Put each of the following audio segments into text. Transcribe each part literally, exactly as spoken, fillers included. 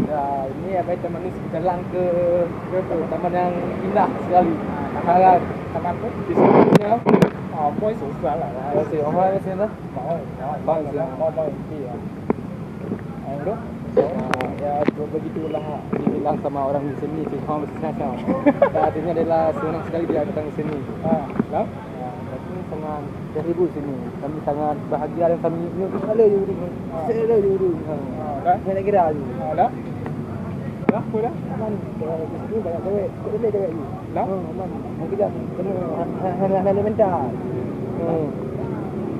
Ya, ini apa, taman ini jalan ke, ke, ke taman yang indah sekali. Ah, taman. Sangat. Taman apa? Di sini. Ah, apa susah lah. Ya, sih, orang di sini. Mau, mau, Bang, mau, siap. Mau, mau, iya. Ayo, dong. Ah, ya, begitulah dibilang sama orang di sini, sih, orang di sini. Ya, artinya adalah senang sekali dia datang ke sini. Ah, dah? Ya, berarti sangat terhibur sini. Kami sangat bahagia dan kami nyoe selalu je ureueng. Ah. Selalu je ureueng. Ha. Ah, dah? Saya nak kira je. Ah, dah? Dah, apa dah? Aman. Kalau di sini banyak cewek. Kok boleh cewek ni? Dah? Ha, aman. Mau kejam. Kena hana, hana, hana mental. Hmm.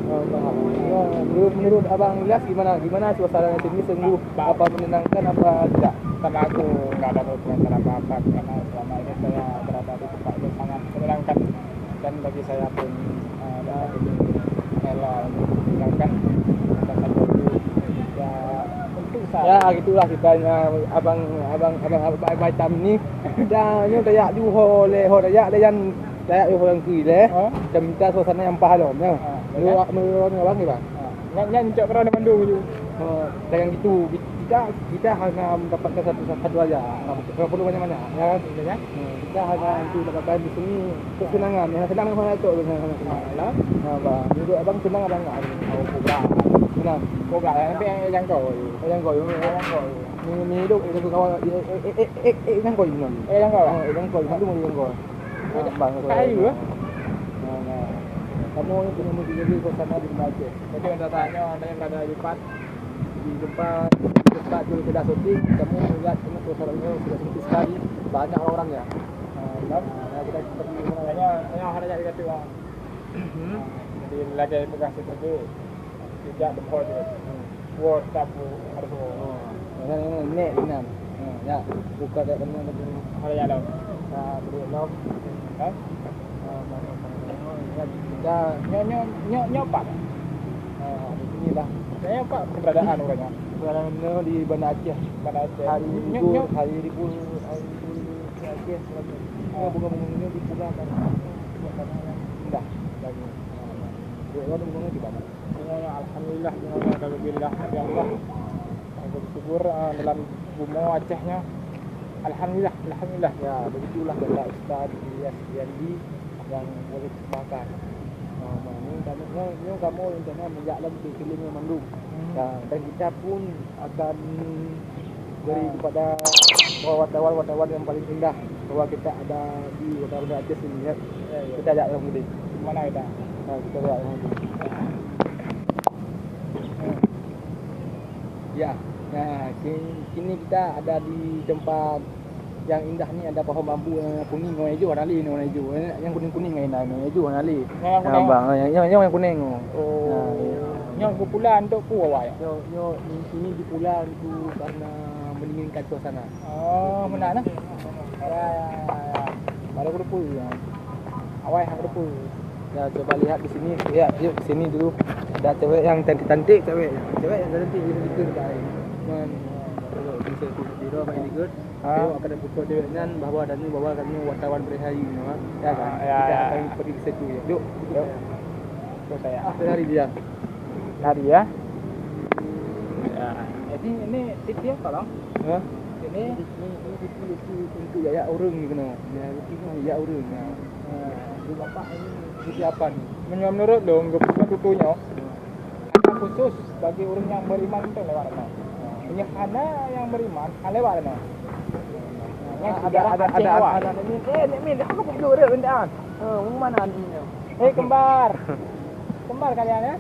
Oh, faham. Ya, menurut, menurut Abang Ilyas gimana? Gimana suasana sini, sungguh apa menyenangkan apa tidak? Sama aku nggak ada hubungan apa-apa karena selama ini saya berada di tempat yang sangat menyenangkan dan bagi saya pun, eh, dapat ini rela untuk meninggalkan tempat itu. Ya, untuk saya. Ya, gitulah ceritanya abang, abang, abang, abang, abang Itam ni. Dah, nyoe tajak Johor lé, ho tajak lé, jan tajak Johor Angki lé. Ha? Kita minta suasana yang pahalom, ya. Ha, betul. Lu, menurut abang ni, bang? Ha. Nyan, nyan cok kerana mandum tu. Ha, dan yang gitu, kita, kita hanya mendapatkan satu, satu aja. Ha, bukan perlu banyak-banyak, ya kan? Iya, kan? Ha, kita hanya itu dapatkan di sini kesenangan. Ya, senang memang itu. Ha, lah. Ha, bang. Menurut abang senang abang enggak? Oh, kurang. Senang. Kurang, tapi yang jangkau. Oh, jangkau, ya. Yang jangkau. Ni, ni hidup, eh, satu kawan, eh, eh, eh, eh, eh, jangkau, Imam. Eh, jangkau, ah? Oh, eh, jangkau, Imam tu, jangkau. Ah, bang, kayu, eh? Nah, nah. Kamu ni punya mesti jadi suasana di rumah Aceh. Jadi, orang tanya, orang yang berada di Pat, di tempat, tempat tu sudah syuting, kamu melihat tengok suasananya sudah cantik sekali, banyak orangnya. Ah, kan? Ah, kita pergi ke sana. Tanya, tanya, ada jadi kata orang. Hmm. Jadi, lagi pegang situ tu, tidak dempol dia. Hmm. Wah, tak pun ada semua. Oh. Yang ini nek Inan. Ha, ya. Buka dak kena tu. Ada ya dah. Ha, beri lom. Kan? Ha, mana, mana, mana. Ya, ya. Nyo, nyo, nyo, nyo, Pak. Ha, di sini lah. Saya, Pak, keberadaan orangnya. Keberadaan nyo di Banda Aceh. Banda Aceh. Hari Nyo, libur, nyo. Hari libur, hari libur Aceh. Ha. Nyo bunga-bunga nyo dipulangkan. Buat tanah yang indah lagi. Ha, buat orang bunga di mana? Semuanya alhamdulillah, semuanya alhamdulillah, ya Allah. Aku bersyukur, ah, dalam bumoe Aceh nyoe. Alhamdulillah, alhamdulillah. Ya, begitulah kata Ustaz Ilyas Riyandi yang boleh terjemahkan. Ah, ni kami, nyoe, nyoe kamoe rencana meujak lom keliling mandum. Hmm. Ya, dan kita pun akan beri kepada wartawan-wartawan yang paling indah bahwa kita ada di Kota Banda Aceh sini, ya. Ya, ya. Kita jak lom deh. Mana kita? Nah, kita jak lom deh. Ya, nah, ki-, kini kita ada di tempat yang indah ni, ada pohon bambu yang kuning, warna hijau, warna lé, warna hijau. Yang kuning-kuning yang indah, warna hijau, warna lé. Yang kuning. Abang, yang, yang, yang kuning. Oh. Nah, ya. Yang kumpulan untuk pu awai. Yo, yo, ini, ini kumpulan tu karena mendinginkan suasana. Oh, meunan, eh? Ya, ya, ya, ya. Baru keureupeue, ya. Awai hana keureupeue. Ya, coba lihat di sini. Ya, yuk ke sini dulu. Ada cewek yang cantik-cantik, cewek. Cewek yang cantik, dia begitu dekat air. Cuman, ya, kalau bisa tu, dia main good. Ha? Tengok akan pukul cewek nyan bahwa dan ni, bahwa kami wartawan berhari ni, ha? Ya kan? Ah, ya, kita ya. Akan pergi ke situ, ya. Yuk. Yuk. Yuk, saya. Ah, lari dia. Lari, ya. Ya. Jadi, ini tips ya, tolong. Ha? Ini. Ini, ini tips itu untuk ya, ya, orang ni kena. Ya, itu kan ya, orang. Ya. Ha. Jadi, bapak ini seperti apa ni? Menurut, menurut dong, kebetulan tutunya. Hanya khusus bagi ureueng nyang beriman tu lewat nyoe. Meunyoe hana nyang beriman, hana lewat nyoe. Nyan ada, sejarah ada, Aceh ada, awai. Ada, ada, Min. Eh, Nek Min, aku pun duduk rek bendaan. Eh, mana ni? Eh, kembar. Kembar kalian, ya?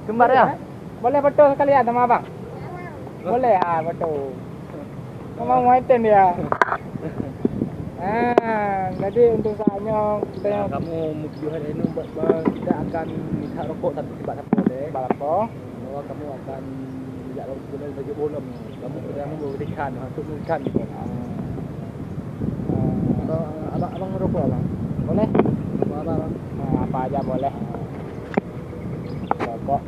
Kembar, ya? Eh? Boleh foto sekalian sama abang? Boleh, ah, foto. Memang muhaitin dia. Ah, jadi untuk saat nyoe kita. Nah, kamu meutujuh hari ini buat, buat kita akan minta rokok tapi sebab apa deh? Sebab apa? Bahwa kamu akan tidak lama bulan bagi bolong. Kamu sudah memberikan untuk memberikan. Ah. Ah. Abang, abang, abang merokok, abang? Boleh? Apa, apa, abang? Ah, apa aja boleh. Rokok.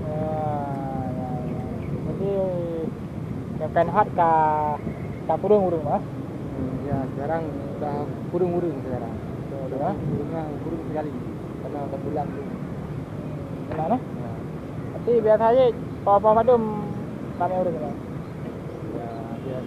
Ah, ya, ya. Jadi, Nyang kan hat ka, ka kureueng ureueng mah. Hmm, ya, sekarang udah kureueng ureueng sekarang. Udah, udah, ya. Kureueng, kureueng sekali. Karena udah bulan tu. Benar, eh? Ya. Tapi biasa aja, apa-apa padum ramai ureueng lah. Ya,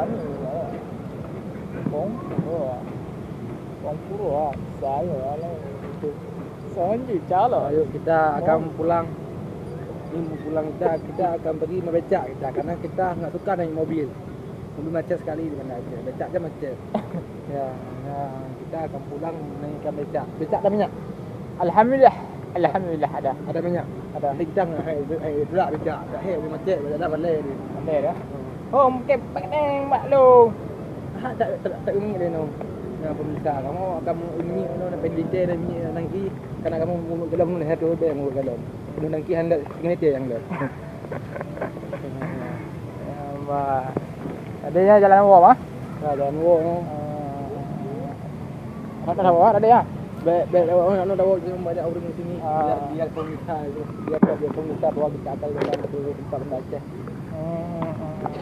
Kami, ya. Kong, oh. Kong pura, saya lah. Sanji calo. Ayo kita akan pulang. Ni mau pulang kita, kita akan pergi membecak kita karena kita nggak suka naik mobil. Mobil macet sekali di Banda Aceh. Becak je macet. Ya, ya, kita akan pulang naikkan becak. Becak ada minyak? Alhamdulillah. Alhamdulillah ada. Ada minyak? Ada. Nanti kita nggak hai, hai, pula becak. Tak hai, mobil macet, berjalan balai ni. Balai dah. Hmm. Oh, mungkin pening bak lu. Ha, tak, tak, tak ingat dia, no. Nah, pemirsa, kamu akan ingat, no, nak pendek, nak ingat, nak ingat. Karena kamu mau galon, no, satu beg mau galon. Udah nangki hendak setengah liter yang dah. Ya, bah. Tadi ya jalan wo, bah? Ya, jalan wo, no. Ah. Ada dah, bah, ada ya? Baik, baik, awak nak dawa banyak orang di sini. Ah. Biar, biar pemirsa, biar, biar pemirsa bawa kita akal dalam tempat Banda Aceh. Hmm, hmm, hmm.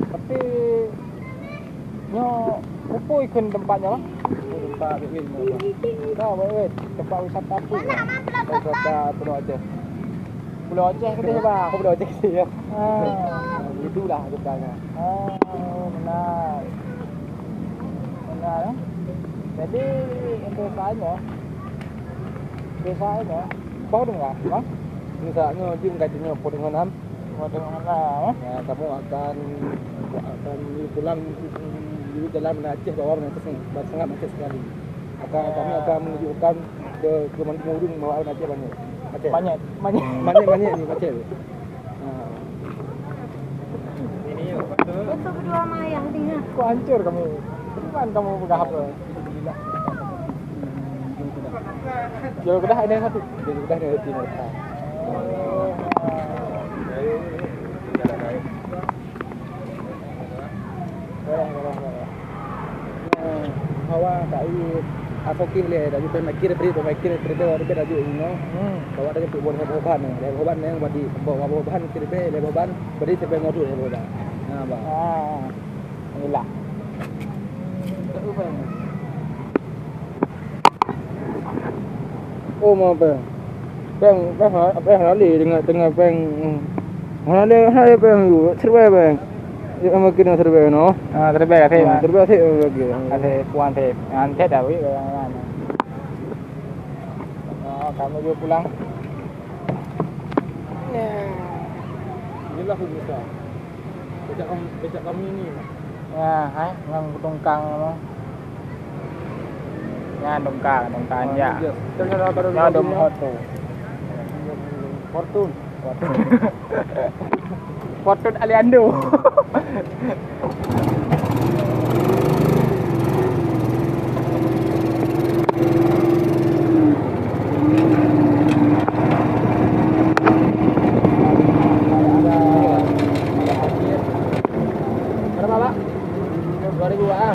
Tapi nyoe peue kheun tempat nyoe, Bang? Tempat Win, Bang. Ka, Win, tempat wisata peue? Wisata Pulo Aceh. Pulo Aceh keuh, Bang? Oh, Pulo Aceh keuh, ya. Ah. Itulah ceritanya. Ah, benar. Benar, eh? Jadi, untuk saya, untuk saya, Bang, dengar, Bang? Untuk saya, jeuet keu nyoe, peuet ngon nam. Waduh, alah, eh? Ya, kamu akan, akan pulang di jalan Banda Aceh bahwa Banda Aceh sangat, sangat macet sekali. Maka kami akan menunjukkan ke, ke mandum ureueng bahwa Banda Aceh banyak. Macet. Banyak, banyak. Banyak, banyak ni macet. Ha. Betul berdua sama ayah dia. Kok hancur kamu? Bukan kamu peugah apa? Jauh kedah ada satu. Jauh kedah ada satu. Hawa tak iya. Aku kira leh, tapi pemain kira beri, pemain kira beri, tapi dah juga, you know. Hmm. Bawa dah jemput buat hebat ni. Hebat ni, berarti bawa bahan kira beri, hebat, berarti sampai ngotot hebat. Nah, bah. Ah. Inilah. Oh, mau apa? Peng, peng, peng lali dengan, dengan peng. Mana ada, mana ada peng tu? Serba peng. Dia sama kena serba no. Ah, serba kasih, ah, serba kasih lagi. Kasih puan teh. Antet dah, weh. Ah, kamu juga pulang. Inilah pemirsa. Becak kam-, becak kami ni. Ya, hai, ngon tungkang apa? Nyan tungkang, tungkang ya. Nyan dom hot tu. Fortune. Fortune. Fortune Aliando.